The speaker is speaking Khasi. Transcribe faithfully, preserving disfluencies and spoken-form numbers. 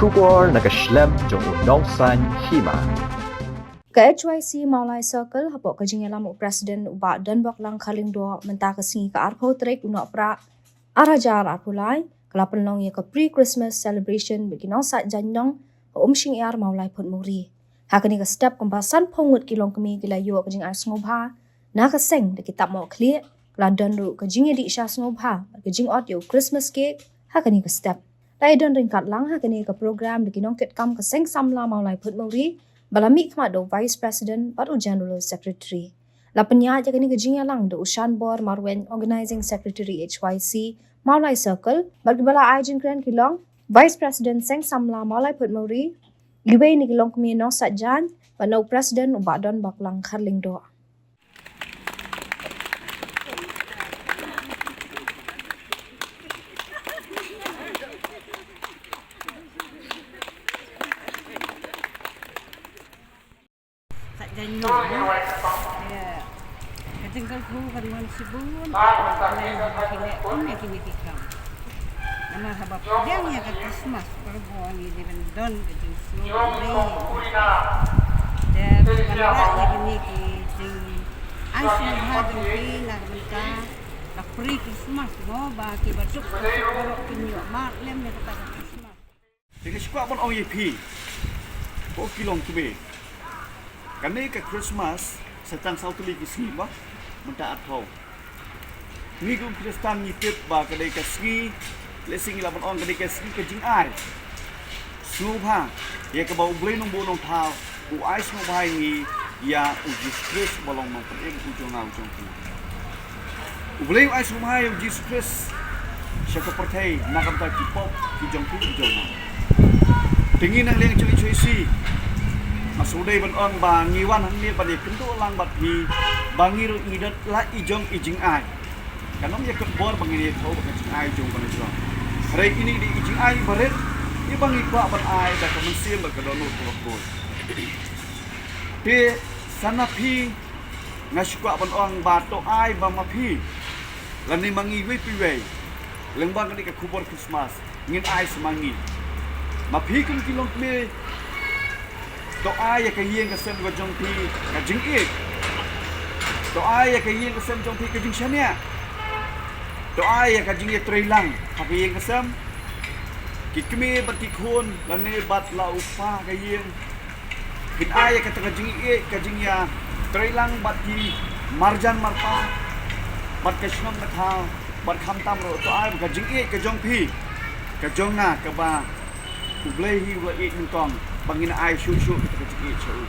Khubor na ka shlem jong u nongsan hima. Ka H Y C Mawlai Circle hapoh ka jingïalam u President u Bah Donbok Langkar Lyngdoh mynta ka sngi ka arphew tarik u Nohprah ar hajar arphew lai ka la pynlong ïa ka pre-Christmas celebration bad ki nongsait jaiñ nong ha Umshyngiar Mawlai Phuntmawri. Ha kane ka step kumba sanphew ngut ki longkmie ki la ïoh ka jingai sngewbha na ka seng da ki tap mohkhlieh, ka la don ruh ka jingïadih sha sngewbha bad ka jingot ïa u Christmas cake ha kane ka step. La ïadon ryngkat lang ha kane ka program da ki nongkitkam ka Seng Samla Mawlai Phuntmawri ba la mihkhmat da u Vice President bad u General Secretary. La pynïaid ïa kane ka jingïalang da u Shanbor Marwein, Organizing Secretary H Y C Mawlai Circle, bad kiba la ai jingkren ki long Vice President Seng Samla Mawlai Phuntmawri, iwei na ki longkmie nongsait jaiñ, bad na u President u Bah Donbok Langkar Lyngdoh. Sait jaiñ nong. Ïa. Ka jingkyrkhu kan wan shibun. Ka jingkyrkhu kan wan shibun. Namar haba pdiang ïa ka Christmas, para bangeit ngi dei ban don ka jingsngew. Te ban ïa kine ki jingai sngewbha jong phi na ka bynta ka pre-Christmas, mo, ba kiba duk ka suk baroh kin ïoh mad lem ïa kata ka Christmas. Te nga shu kwah ban ong ïa phi, ko ki longkmie, kane ka Christmas sa tang saw tylli ki sngi, mo, mynta arphew. Ngi kum Khristan ngi tip ba ka dei ka sngi, lehse ngi lah ban ong ka dei ka sngi ka jingai sngewbha ïa kaba U Blei Nongbuh Nongthaw u ai sngewbha ïa ngi ïa U Jisu Khrist uba long Nongpynim u jong nga u jong phi. U Blei u ai sngewbha ïa U Jisu Khrist sha ka pyrthei na ka bynta ki pop ki jong phi ki jong nga. Te ngi na liang jong H Y C, nga shu dei ban ong ba ngi wan hangne ban ïakynduh lang bad phi ba ngi ruh ngi don la i jong i jingai. Kan ym ïa kut bor ba ngin ïathuh ba ka jingai jong u ba la jrong. Hynrei kine dei i jingai barit iba ngi kwah ban ai da ka mynsiem bad ka dohnud kaba khuid. Te sa na phi nga shu kwah ban ong ba to ai ba ma phi lane ma ngi iwei pa iwei, lyngba kane ka khubor Christmas, ngin ai sa ma ngi. Ma phi kum ki longkmie, to ai ïa ka ïing ka sem ka jong phi ka jingïeit. To ai ïa ka ïing ka sem jong phi ka jingshaniah. To ai ïa ka jingïatreilang ha ka ïing ka sem. Ki kmie bad ki khun lane bad la u kpa ka ïing, kin ai ïa kata ka jingïeit, ka jingïatreilang bad ki marjan marpa bad ka shnong ka thaw, bad khamtam ruh to ai ba ka jingïeit ka jong phi, ka jong nga, kaba U Blei hi u la ïeit nyngkong, ba ngin ai shuh shuh kata ka jingïeit sha u.